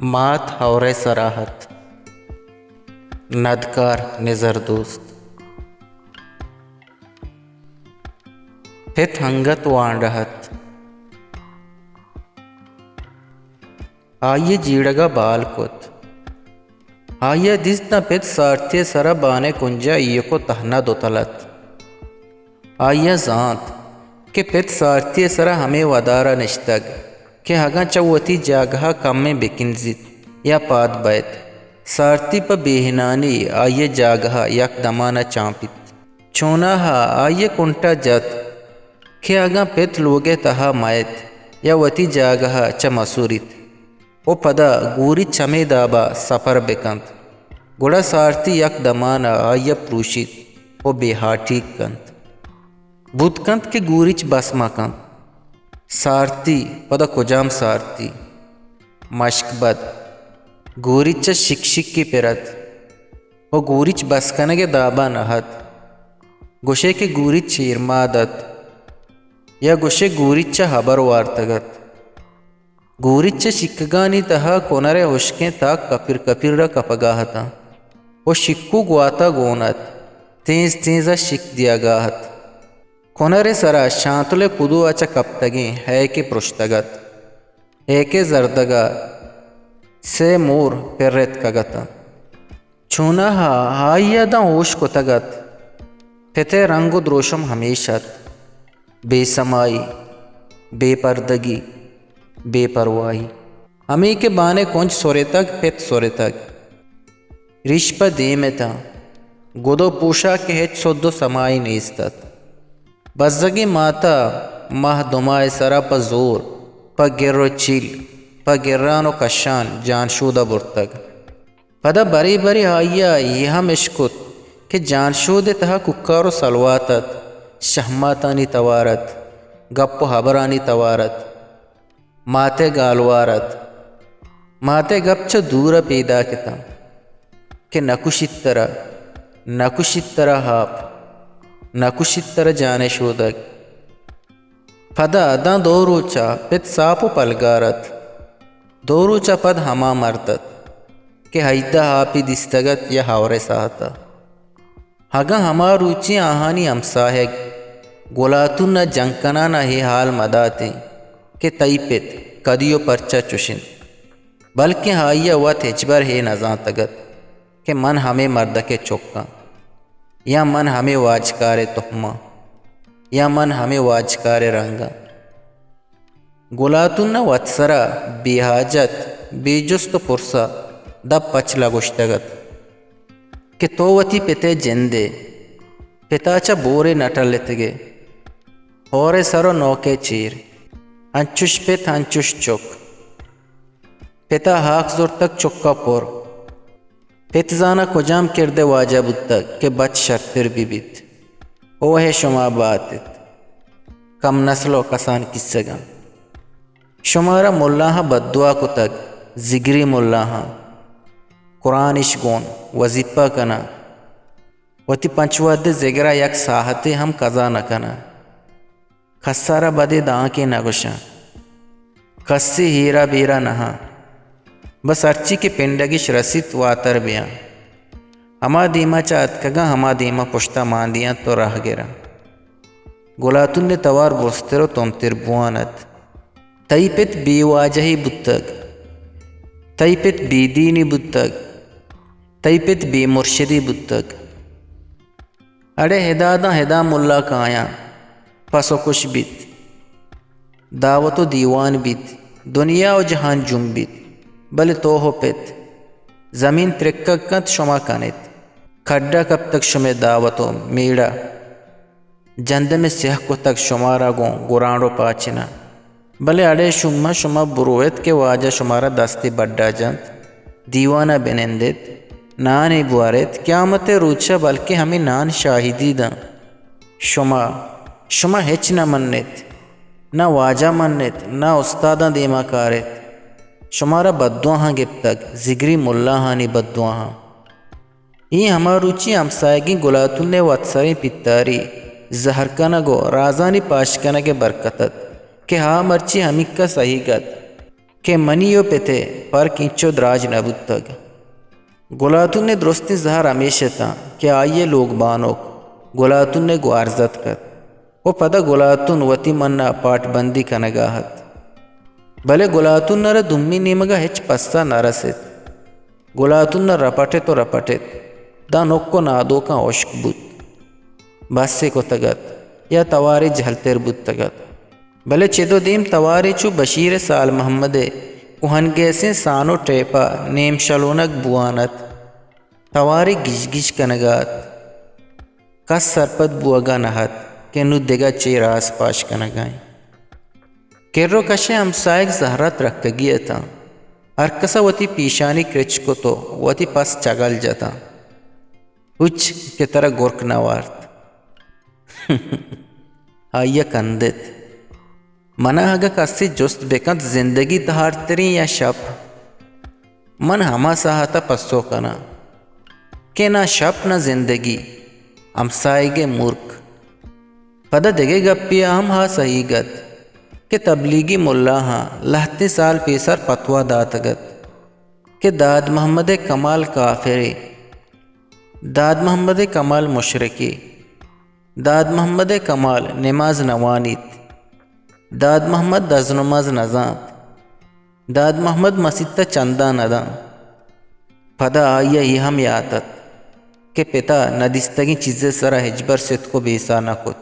مات ہئور ءِ سرا اَت۔ ندکار نزر دوست۔ پت انگت وانڈہ اَت۔ آئی ءَ جیڑگ ءَ بال کت۔ آئی ءَ دیست داں پت سارتی ءِ سرا بان ءِ کنج ءَ ایوک ءُ تہنا دوتل اَت۔ آئی ءَ زانت کہ پت سارتی ءِ سرا ہمے ودار ءَ نشتگ کہ اگاں چہ وتی جاگہ ءَ کمیں بکنزیت یا پاد بئیت، سارتی پہ بے ہنانی آئی ءِ جاگہ ءَ یک دمان ءَ چانپیت۔ چوناہا آئی ءَ کنٹا جت کہ اگاں پت لوگ ءِ تہا مئیت یا وتی جاگہ ءَ چہ مسوریت ءُ پدا گوریچ ہمے دابا سپر بکنت، گڑا سارتی یک دمان ءَ آئی ءَ پروشیت ءُ بے ہاٹیگ کنت۔ بوت کنت کہ گوریچ بس مہ کنت۔ سارتی، پدا کجام سارتی؟ مشک بد۔ گوریچ ءَ شک شکی پر اَت ءُ گوریچ بس کنگ ءِ دابا نہ اَت۔ گوشئے کہ گوریچ چیرماد اَت یا گوشئے گوریچ ءَ ہبر وارتگ اَت۔ گوریچ ءِ شکگانی تہا کنر ءِ ہشکیں تاک کپیر کپیر ءَ کپگا اَتاں ءُ شک ءُ گوات ءَ گون اَت، تینز تینز ءَ شک دیگا اَت۔ کنر ءِ سرا شانتل ءِ کدو ءَ چہ کپتگیں ہیکے پرشتگ اَت۔ ہیک ءِ زردگ ءَ سے مور پر اتکگ اَتاں۔ چوناہا آئی ءَ داں ہوش کتگ اَت۔ پت ءِ رنگ ءُ دروشم ہمیش اَت۔ بے سمائی، بے پردگی، بے پرواہی۔ ہمے کہ بان ءِ کنج سرتگ، پت سرتگ۔ ریش پہ دیم اَتاں۔ گد ءُ پوشاک ءِ ہچ سد ءُ سمائی نیست اَت۔ بزگیں مات ءَ ماہ دو ماہ ءِ سرا پہ زور، پہ گر ءُ چیل، پہ گران ءُ کشان جانشود ءَ برتگ۔ پدا برے برے آئی ءَ اے ہم اشکت کہ جانشود ءِ تہا کوکار ءُ سلوات اَت، شہماتانی توار اَت، گپ ءُ ہبرانی توار اَت۔ مات ءِ گالوار اَت۔ مات ءِ گپ چہ دور ءَ پیداک اَتاں کہ نہ کشیت ترا، نہ کشیت ترا آپ، نہ کشیت ترا جان ءِ شودگ۔ پدا داں دو روچ ءَ پت ساپ ءُ پلگار اَت۔ دو روچ ءَ پد ہما مرد اَت کہ ہیدا آپی دیستگ اَت یا ہئور ءِ ساہت ءَ۔ اگاں ہما روچی آہانی ہمساہگ گلاتون ءَ جنگ کنان ءَ اے ہال مہ داتیں کہ تئی پت کدی ءُ پرچا چش اِنت، بلکیں آئی ءَ وت ہچبر اے نہ زانتگ اَت کہ من ہمے مردک ءِ چک آں یا من ہمے واجکار ءِ تہم آں یا من ہمے واجکار ءِ رنگ آں۔ گلاتون ءَ وتسرا بے حاجت، بے جست ءُ پرس ءَ دپ پچل ءَ گوشتگ اَت کہ تو وتی پت ءِ جند ئے، پت ءَ چہ بورے نہ ٹلتگ ئے۔ ہئور ءِ سر ءُ نوک ءِ چیر، انچش پت، انچش چک۔ پت ءَ ہاک زرتگ، چک ءَ پر۔ پت زاناں کجام کرد ءِ واجہ بوتگ کہ بچ شرتر بہ بیت۔ اوہ شما بات ات، کم نسل ءُ کسان کیسگاں۔ شمارا ملاہاں بددعا کتگ، زگری ملاہاں۔ قرآن اش گون، وظیفہ کناں، وتی پنچ وہد ءِ زگر ءَ یک ساہتے ہم قضا نہ کناں۔ کس ءَ را بدے دانکے نہ گوشاں۔ کسے ہیرا بیرا نہ آں۔ بس ہرچی کہ پنڈگ اش رسیت واتر بیاں۔ ہما دیما چہ اتکگاں، ہما دیما پشتا مان دیاں تو راہ گراں۔ گلاتون ءِ توار برزتر ءُ تندتر بوان ات۔ تئی پت بے واجہے بوتگ۔ تئی پت بے دینے بوتگ۔ تئی پت بے مرشدے بوتگ۔ اڑے ہدا داں ہدا ملا کایاں، پس ءُ کش بیت، دعوت ءُ دیوان بیت، دنیا ءُ جہان جنبیت، بلے تو ءُ پت، زمین ترکگ کنت، شما کن ات۔ کڈ ءَ کپتگ شمئے دعوت ءُ میڑہ، جندم ءَ سیاہ کتگ شمارا گوں گرانڈ ءُ پاچن ءَ۔ بلے اڑے شوماں، شما برو ات کہ واجہ شمارا دستے بڈا جنت، دیوان ءَ بنندیت، نانے بوار ات، قیامت ءِ روچ ءَ بلکیں ہمے نان شاہدی دنت۔ شما، شما ہچ نہ من ات، نہ واجہ من ات، نہ استاداں دیما کار ات۔ شمارا بددعاہاں گپتگ، زگری ملاہانی بددعاہاں۔ اے ہما روچی ہمساہگیں گلاتون ءِ وتسریں پیتاری، زہر کنگ ءُ رازانی پاش کنگ ءِ برکت ات کہ آ مرچی ہمیکا سہیگ ات۔ کہ منی و پت ء پرک اینچو دراج نہ بوتگ۔ گلاتون ء درستیں زہر ہمیش اتاں کہ آئی ء لوگ بانک گلاتون ء گوارزتک ات و پدا گلاتون وتی من ء پاٹ بندی کنگا ات۔ بلے گلاتون ء را دومی نیمگا ہچ پسہ نہ رست۔ گلاتون ء رپٹت و رپٹت، داں نک و نادوکاں ہشک بوت۔ بس ء کتگ ات یا توارے جہلتر بوتگ ات۔ بلے چد و دیم توارے چو بشیر ء سال محمد ء کوہن گیسیں سان و ٹیپ ء نیم شلونگ بوان ات۔ توارے گیش گیش کنگا ات۔ کس سرپد بوہگا نہ ات کہ نوں دگہ چے راز پاش کنگا انت۔ کر و کش ء ہمساہگ زہرا ترکگی اتاں۔ ہرکس ء وتی پیشانی کرچ کت و وتی پس چگل جتاں۔ ہچ کہ ترا گرک نہ وارت۔ آئی ء کندت۔ من ء اگاں کسے جست بہ کنت زندگی تہارتریں یا شپ؟ من ہما ساہت ء پسو کناں کہ نہ شپ نہ زندگی، ہمساہگ ء مورک۔ پدا دگہ گپے ء ہم ہا سہیگ ات کہ تبلیغی ملاہاں لہتیں سال پیسر پتوا داتگ ات کہ داد محمد ء کمال کافرے، داد محمد ء کمال مشرکے، داد محمد ء کمال نماز نہ وانیت، داد محمد دزنماز نہ زانت، داد محمد مسیت ء چندہ نہ داں۔ پدا آئی ء اے ہم یات ات کہ پت ء نہ دیستگیں چیز ء سرا ہچبر ستک و بیسہ نہ کت۔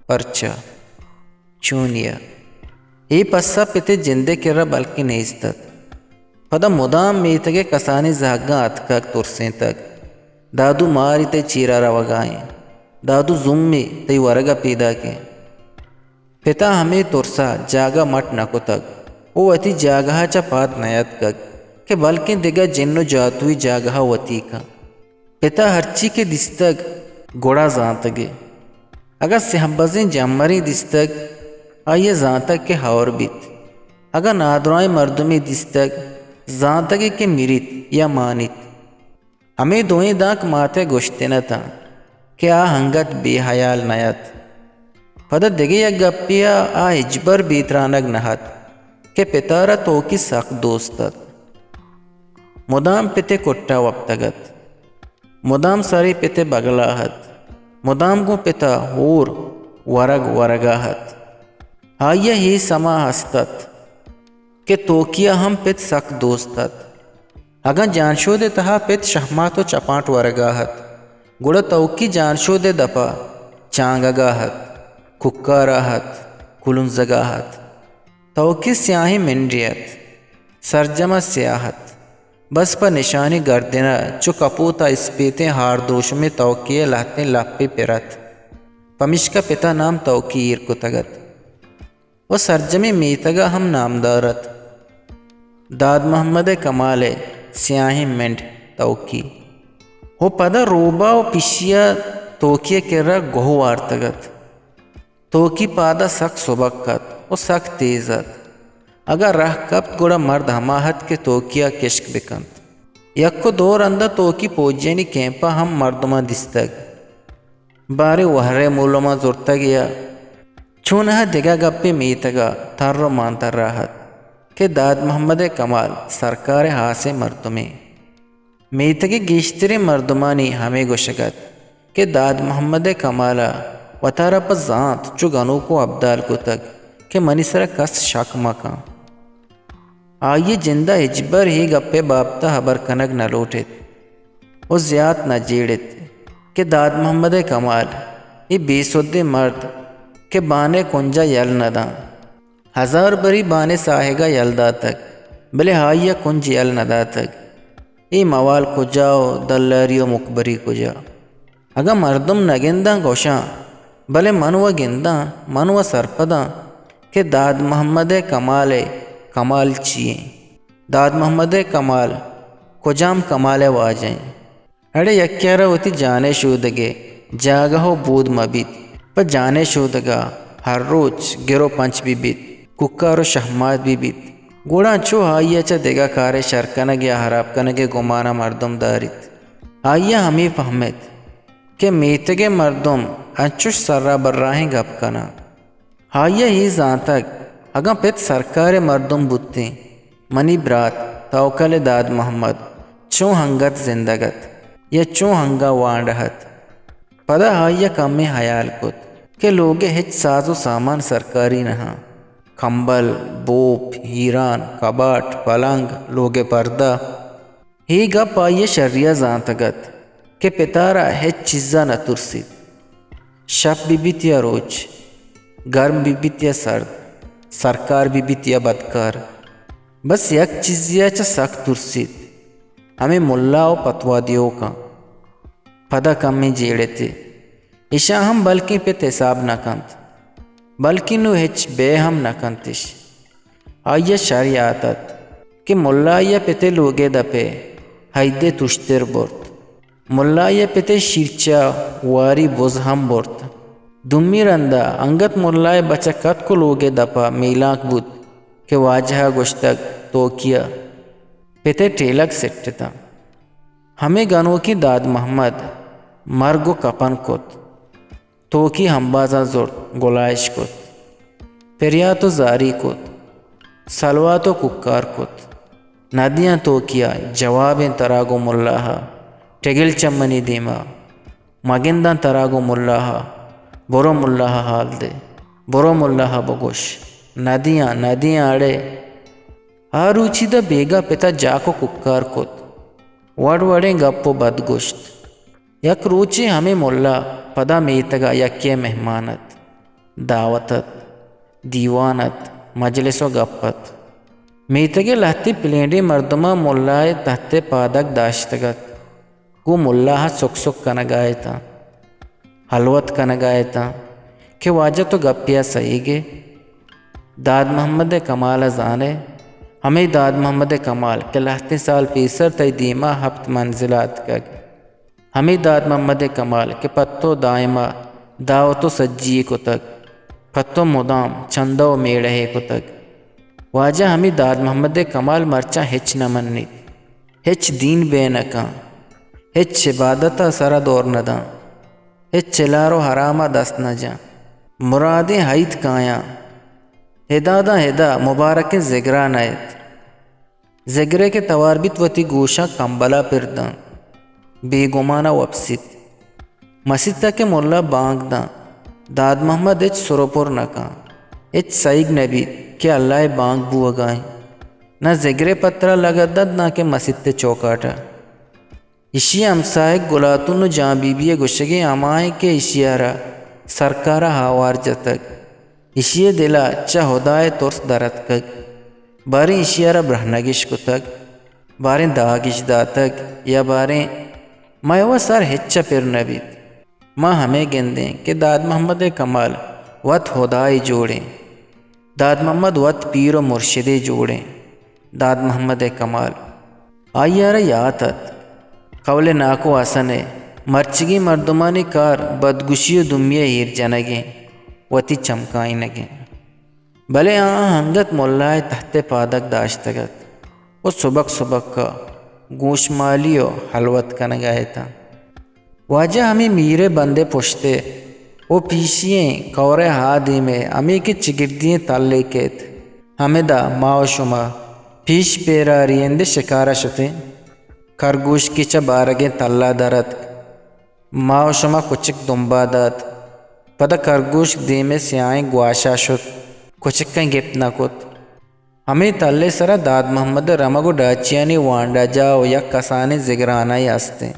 پرچا؟ چونیا؟ اے پسہ پت ء جند ء کرا بلکیں نیست ات۔ پدا مدام میتگ ء کسانیں زہگاں اتکگ، ترسینتگ، دادو ماری تئی چیرا روگا ایں، دادو زومے تئی ورگ ء پیداک ایں۔ پت ء ہمے ترس ء جاگہ مٹ نہ کتگ و وتی جاگہ ء چہ پاد نیاتکگ کہ بلکیں دگہ جن و جاتوئی جاگہ ء وتی کن۔ پت ء ہرچی کہ دیستگ گڑا زانتگ ئے۔ اگاں سیاہ بزیں جمرے دیستگ، آئی ء زانتگ کہ ہئور بیت۔ اگاں نادراہیں مردمے دیستگ، زانتگ ئے کہ مریت یا مانیت۔ ہمے دوئیں دانک مات ء گوشت نہ اتاں کہ آ انگت بے ہیال نہ ات۔ پدا دگہ یک گپے ء آ ہچبر بے ترانگ نہ ات کہ پت ء را توکی سک دوست ات۔ مدام پت ء کٹ ء وپتگ ات۔ مدام سرے پت ء بگل ء ات۔ مدام گوں پت ء ہور ورگ ورگ ء ات۔ آئی ء اے سما ہست ات کہ توکی ء ہم پت سک دوست ات۔ اگاں جانشود ء تہا پت شہمات و چپانٹ ورگا ات، گڑا توکی جانشود ء دپا چانگگا ات، کوکارا ات، کلنزگا ات۔ توکی سیاہیں منڈے ات، سرجما سیاہ ات۔ بس پہ نشانی گردن ء چو کپوت ء اسپیتیں ہاردوشمے توکی ء لہتیں لپے پر ات۔ پمیشکا پتا نام توکی ایر کتگ ات۔ و سرجمیں میتگ ء ہم نامدار ات۔ داد محمد ء کمال ء سیاہیں منڈ توکی۔ و پدا روبا و پشی ء توکی ء کرا گوہ وارتگ ات۔ توکی پاد ء سک سبک ات و سک تیز ات۔ اگاں رہ کپت گڑا مرد ہما ات کہ توکی ء کشک بہ کنت۔ یک و دو رند ء توکی پوجیانی کیمپ ء ہم مردماں دیستگ۔ باریں وہرے مولماں زرتگ یا چونہا دگہ گپے میتگا تر و مان ترا ات کہ داد محمد ء کمال سرکار ء ہاسیں مردمے۔ میتگ ء گیشتریں مردمانی ہمے گوشگ ات کہ داد محمد ء کمال ء وتارا پہ زانت چو گنوک و ابدال کتگ کہ منی سرا کس شک مکن۔ آئی ء جند ء ہچبر اے گپ ء بابت ء ہبر کنگ نہ لوٹ ایت و زیات نہ جیڑ ایت کہ داد محمد ء کمال اے بے سدیں مرد کہ بان ء کنج ء یل نہ داں۔ ہزار بری بان ء ساہگ ء یل داتگ، بلے آئی ء کنج یل نہ داتگ۔ اے موال کجا و دلاری و مکبری کجا؟ اگاں مردم نہ گنداں گوشاں، بلے من و گنداں، من و سرپداں کہ داد محمد ء کمال ء کمال چی ایں؟ داد محمد ء کمال کجام کمال ء واجہ ایں؟ اڑے یکے ء را وتی جان ء شودگ ء جاگہ و بود مہ بیت، پہ جان ء شودگ ء ہر روچ گر و پنچ بہ بیت، کوکار و شہمات بہ بیت، گڑا چو آئی ء چہ دگہ کارے شر کنگ یا ہراب کنگ ء گمان ء مردم داریت؟ آئی ء ہمے پہمت کہ میتگ ء مردم انچش سرا براہیں گپ کناں۔ آئی ء اے زانتگ، اگاں پت سرکار ء مردم بوتیں، منی برات توکل ءِ داد محمد چون انگت زندگ ات یا چون انگا وانڈ ات؟ پدا آئی ءَ کمے ہیال کت کہ لوگ ءِ ہچ ساز و سامان سرکاری نہ انت۔ کمبل، بوپ، ہیران، کباٹ، پلنگ، لوگ ءِ پردہ، اے گپ آئی ءَ شری ءَ زانتگ ات کہ پت ءَ را ہچ چیز ءَ نہ ترسیت۔ شپ بہ بیت یا روچ، گرم بہ بیت یا سرد، سرکار بہ بیت یا بدکار، بس یک چیزے ءَ چہ سک ترسیت، ہمے ملا و پتوا دیوکاں۔ پدا کمے جیڑ اتے۔ ایشاں ہم بلکیں پت حساب نہ کنت، بلکیں نوں ہچ بے ہم نہ کنت اش۔ آئی ءَ شر یات ات کہ ملائی ءَ پت ءِ لوگ ءِ دپ ءَ ہیدے تشتر برت۔ ملائی ءَ پت ءِ شیرچہ واری بز ہم برت۔ دومی رند ءَ انگت ملا ءِ بچک اتک و لوگ ءِ دپ ءَ میلانک بوت کہ واجہ ءَ گوشتگ، توکی ءَ پت ءِ ٹیلگ سٹ اتاں۔ ہمے گنوکیں داد محمد مرگ و کپن کت۔ توکی ہمبازاں زرت، گلائش کت، پریات و زاری کت، سلوات و کوکار کت۔ ندیاں توکی ءَ جوابیں ترا گوں ملا ءَ، ٹگل چہ منی دیما، مگنداں ترا گوں ملا ءَ، برو ملا ءَ حال دے، برو ملا ءَ بگوش۔ ندیاں، ندیاں اڑے۔ آ روچی داں بیگاہ پت ءَ جاک و کوکار کت، وڑ وڑیں گپ و بد گوشت۔ یک روچے ہمے ملا پدا میتگ ءَ یکے ءِ مہمان ات۔ دعوت ات، دیوان ات، مجلس و گپ ات۔ میتگ ءِ لہتیں پلینڈیں مردماں ملا ءِ تحت ءَ پادگ داشتگ ات۔ گوں ملا ءَ سک سک کنگ ءَ اتاں، ہلوت کنگ ءَ اتاں کہ واجہ تو گپے ءَ سہیگ ئے۔ داد محمد ءِ کمال ءَ زان ئے؟ ہمے داد محمد ءِ کمال کہ لہتیں سال پیسر تئی دیما ہپت منزل ءَ اتکگ۔ ہمے داد محمد ءِ کمال کہ پہ تو دائما دعوت و سجی یے کتگ، پہ تو مدام چندہ و میڑہے کتگ۔ واجہ، ہمے داد محمد ءِ کمال مرچاں ہچ نہ منیت، ہچ دین بے نہ کن، ہچ عبادت ءَ سر ءَ دور نہ داں، ہچ ہلار و حرام ءَ دست نہ جاں۔ مرادیں ہئیت کایاں، ہدا داں ہدا مبارکیں زگرا نئیت۔ زگرے کہ توار بیت وتی گوشاں کمبلا پر داں، بے گمانا وپسیت۔ مسیتا کہ ملا بانگ داں، داد محمد ہچ سر و پر نہ کاں، ہچ سئیگ نہ بیت کہ اللہ ءِ بانگ بوگا انت۔ نہ زگرے پترا لگت دنت، نہ کہ مسیت ءِ چوکاٹا۔ ایشی ءِ ہمساہگ گلاتون و جان بی بی ءِ گوشگیں ہما انت کہ ایشی ءَ را سرکار ءَ آوار جتگ۔ ایشی ءِ دل ءَ چہ ہدا ءِ ترس در اتکگ۔ باریں ایشی ءَ را برہنگ اش کتگ، باریں داگ اش داتگ، یا باریں مئے و سر ہچ ءَ پر نہ بیت۔ ما ہمے گندیں کہ داد محمد ءِ کمال وت ہدائے جوڑیں۔ داد محمد وت پیر و مرشدے جوڑیں۔ داد محمد ءِ کمال۔ آئی ءَ را یات ات، قول ناکو حسن ءِ مرچیگیں مردمانی کار بدگوشی و دومی ءَ ایر جنگیں، وتی چمکائینگیں۔ بلے آہاں انگت ملا ءِ تحت ءَ پادگ داشتگ ات و سبک سبک ءَ گوشمالی و ہلوت کنگ ءَ اتاں۔ واجہ ہمے میر ءِ بند ءِ پشت ءَ و پیشی ئیں کور ءِ ہا دیم ءَ ہمے کہ چگردی ئیں تلے کیت، ہمدا ما و شما پیش پیراری اند شکار ءَ شتیں۔ کرگوشکے چہ بارگیں تلا در اتک۔ ما و شما کچک دمبا دات۔ پدا کرگوشک دیم ءَ سیاہیں گواشا شت۔ کچکاں گپت نہ کت۔ ہمے تلے سرا داد محمد ءِ رمگ و ڈاچیانی وانڈجاہ و یک کسانیں زگرانائی ہستیں۔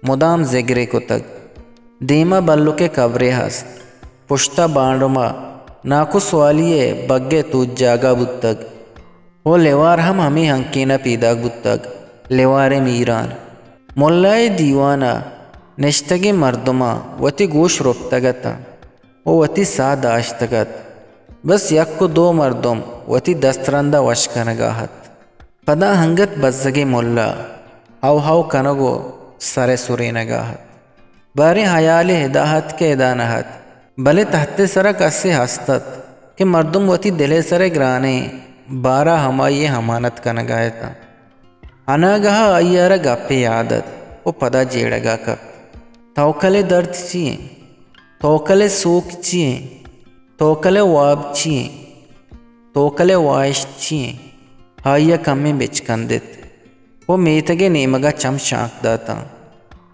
مدام زگرے کتگ۔ دیما بلکے کبرے ہست۔ پشتا بانڈما ناکو سوالی ءِ بگ ءِ توجاگہ بوتگ۔ و لیوار ہم ہمے ہنکین ءَ پیداک بوتگ۔ لیواریں میران۔ ملا ءِ دیوان ءَ نشتگیں مردماں وتی گوش رپتگ اتاں۔ و وتی ساہ داشتگ ات۔ بس یک و دو مردم وتی دست رند ءَ وش کنگ ءَ ات۔ پدا انگت بزگیں ملا ہو ہو کنگ و سر ءَ سرینگ ءَ ات۔ باریں ہیالے ادا ات کہ ادا نہ ات، بلے تحت ءِ سرا کسے ہست ات کہ مردم وتی دل ءِ سر ءِ گرانیں بار ءَ ہمائی ءِ امانت کنگ ءَ اتاں۔ اناگہ ءَ آئی ءَ را گپے یاد ات و پدا جیڑگ ءَ کپت۔ توکل ءِ درد چی انت؟ توکل ءِ سوک چی انت؟ توکل ءِ واب چی انت؟ توکل ءِ واہشت چی انت؟ آئی ءَ کمیں بچکندت ءُ میتگ ءِ نیمگ ءَ چم شانک داتاں۔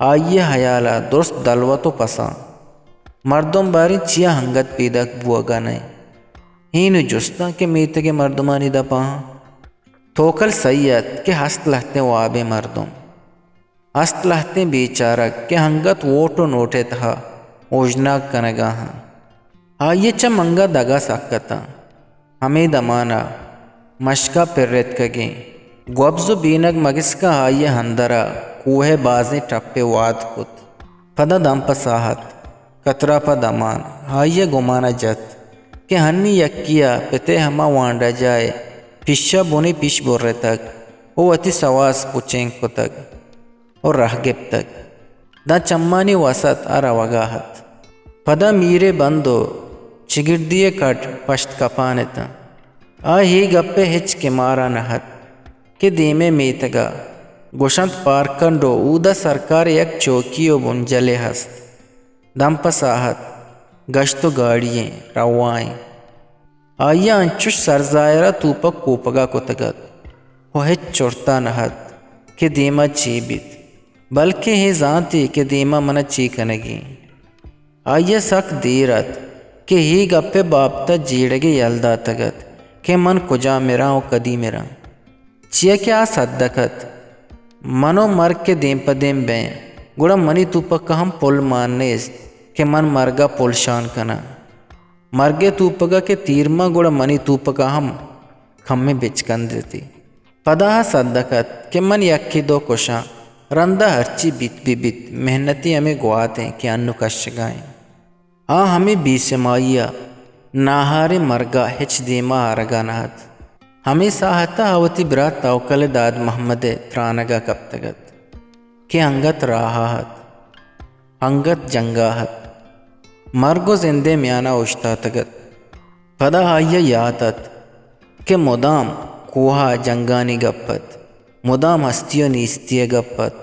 آئی ءِ ہیال ءَ درست دلوت ءُ پساں مردم باریں چیا انگت پیداک بوگ ءَ نہ اِنت۔ اے نوں جستاں کہ میتگ ءِ مردمانی دپ ءَ اَنت۔ توکل سہی اَت کہ ہست لہتیں وابیں مردم، ہست لہتیں بیچارگ کہ انگت ووٹ ءُ نوٹ ءِ تہا اوژناگ کنگ ءَ اَنت۔ آئی ءَ چہ منگ ءَ دگ ءَ سک اتاں۔ ہمے دمان ءَ مشک ءَ پرتکگیں گوبز ءُ بینگ مگسکاں آئی ءِ اندر ءَ کوہ ءِ بازیں ٹپے واد کت۔ پدا دم پہ ساہت، کترا پہ دمان، آئی ءَ گمان ءَ جت کہ ہنی یکے ءَ پت ءِ ہما وانڈجاہ ءِ پیش ءَ بنے پیش برتگ ءُ وتی سواس پچینک کتگ ءُ رہ گپتگ۔ داں چمانی وسط ءَ روگ ءَ اَت۔ پدا میر ءِ بند ءُ چگردی ءِ کڈ پشت کپان اتاں۔ آ اے گپ ءِ ہچ کمار ءَ نہ اَت کہ دیم ءِ میتگ ءَ گوشنت پارکنڈ ءُ اودا سرکار ءِ یک چوکی ءُ بنجلے ہست۔ دم پہ ساہت، گشت ءُ گاڑی ایں، روا ایں۔ آئی ءَ انچش سرزاہر ءَ توپک کوپگ ءَ کتگ اَت ءُ ہچ چرت ءَ نہ اَت کہ دیم ءَ چے بیت، بلکیں اے زانت ئے کہ دیم ءَ من ءَ چے کنگی اِنت۔ آئی ءَ سک دیر اَت کہ اے گپ ءِ بابت ءَ جیڑگ ءِ یل داتگ اَت کہ من کجا مراں ءُ کدی مراں۔ چیا کہ آ سدک اَت، من ءُ مرگ کہ دیم پہ دیم بیں، گڑا منی توپک ءَ ہم پل مان نیست کہ من مرگ ءَ پل شان کناں۔ مرگ ءِ توپک ءَ کہ تیر مان، گڑا منی توپک ءَ ہم کمیں بچکندتی۔ پدا آ سدک اَت کہ من یکے دو کشاں، رند ءَ ہرچی بیت بہ بیت، محنتی ہمے گوات ایں کہ انوں کشگ ءَ ایں۔ آ ہمے بے سمائی ءَ ناہاریں مرگ ءَ ہچ دیم ءَ آرگ ءَ نہ اَت۔ ہمے ساہت ءَ آ وتی برات توکل ءِ داد محمد ءِ ترانگ ءَ کپتگ اَت کہ انگت راہ ءَ اَت، انگت جنگ ءَ اَت، مرگ ءُ زند ءِ میان ءَ اوشتاتگ اَت۔ پدا آئی ءَ یات اَت کہ مدام کوہ ءَ جنگانی گپ اَت، مدام ہستی ءُ نیستی ءِ گپ اَت۔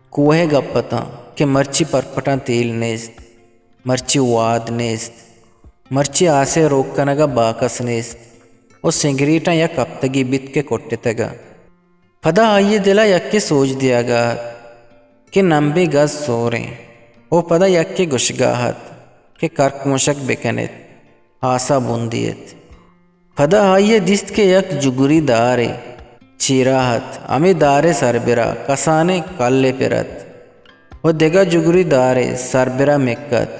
کوہ ءِ گپ اتاں کہ مرچی پرپٹاں تیل نیست، مرچی واد نیست، مرچی آس ءِ روک کنگ ءَ باکس نیست ءُ سگریٹاں یک ہپتگے بیت کہ کٹتگ اَنت۔ پدا آئی ءِ دل ءَ یکے سوج دیگ ءَ اَت کہ نمبیں گز سوریں ءُ پدا یکے گوشگ ءَ اَت کہ کرک مشک بہ کن ات، آس ءَ بندی ات۔ پدا آئی ءَ دیست کہ یک جگری دارے چیرا ات، ہمے دار ءِ سربرا کسانیں کلے پر ات ءُ دگہ جگری دارے سربرا مک ات،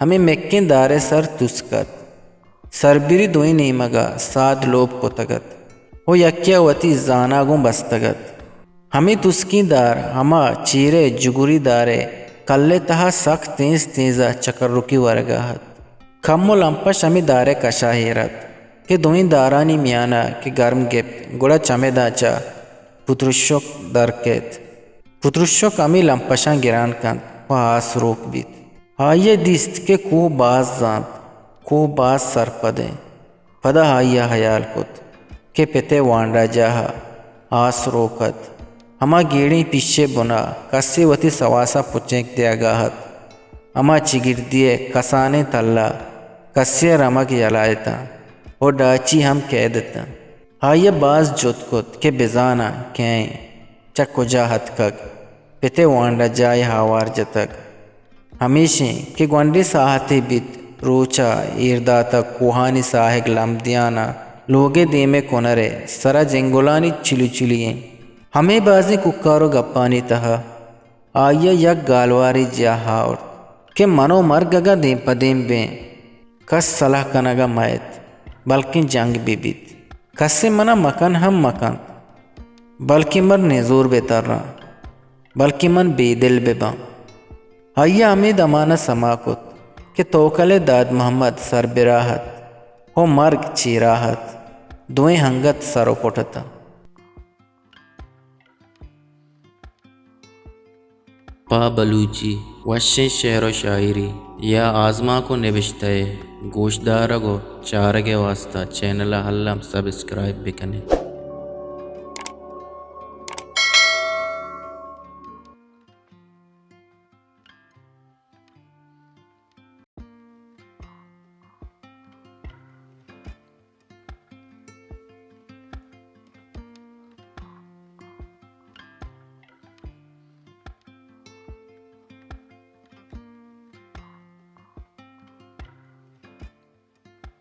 ہمے مکیں دار ءِ سر تسک ات۔ سربری دوئیں نیمگ ءَ ساد لوپ کتگ ات ءُ یکے ءَ وتی زان ءَ گوں بستگ ات۔ ہمے تسکیں دار ہما چیر ءِ جگری دار ءِ کل ءِ تہا سک تیز تیز ءَ چکرکی ورگ ءَ ات۔ کمو لمپش ہمے دار ءِ کش ءَ ایر ات کہ دوئیں دارانی میان ءَ کہ گرم گپت، گڑا چمداں چہ پتروشک در کیت۔ پتروشک ہمے لمپشاں گران کنت ءُ آس روک بیت۔ آئی ءَ دیست کہ کوہ باز زانت، کوہ باز سرپد اِنت۔ پدا آئی ءَ ہیال کت کہ پت ءِ وانڈا جاہ ءَ آس روک ات۔ ہما گیڑیں پیش ءِ بن ءَ کسے وتی سواس ءَ پچینک دیگ ءَ ات۔ ہما چگردی ءِ کسانیں تل ءَ کسے ءِ رمگ یلہ اتاں ءُ ڈاچی ہم کید اتاں۔ آئی ءَ باز جھد کت کہ بزاناں کئے اِنت، چہ کجا اتکگ، پت ءِ وانڈا جاہ ءَ ہوار جتگ۔ ہمیش اِنت کہ گونڈیں ساہتے بیت، روچ ءَ ایر داتگ، کوہانی ساہگ لمب دیان ءَ لوگ ءِ دیم ءِ کنر ءِ سر ءَ جنگلانی چلو چلی اِنت۔ ہمے بازیں کوکار ءُ گپانی تہا آئی ءَ یک گالوارے جاہ آورت کہ من ءُ مرگ اگاں دیم پہ دیم بیں، کس سلاہ کنگ ءَ مہ اِت، بلکیں جنگ بہ بیت۔ کسے من ءَ مکن ہم مہ کنت، بلکیں من نزور بہ تراں، بلکیں من بے دل بہ باں۔ آئی ءَ ہمے دمان ءَ سما کت کہ توکل ءِ داد محمد سربرا ات ءُ مرگ چیرا ات، دوئیں انگت سر ءُ پٹ اتاں۔ پہ بلوچی وشیں شعر ءُ شاعری یا آزمانک ءُ نبشتہ ءِ گوشدارگ ءُ چارگ ءِ واستہ چینل ءَ الم سبسکرائب بہ کن ات۔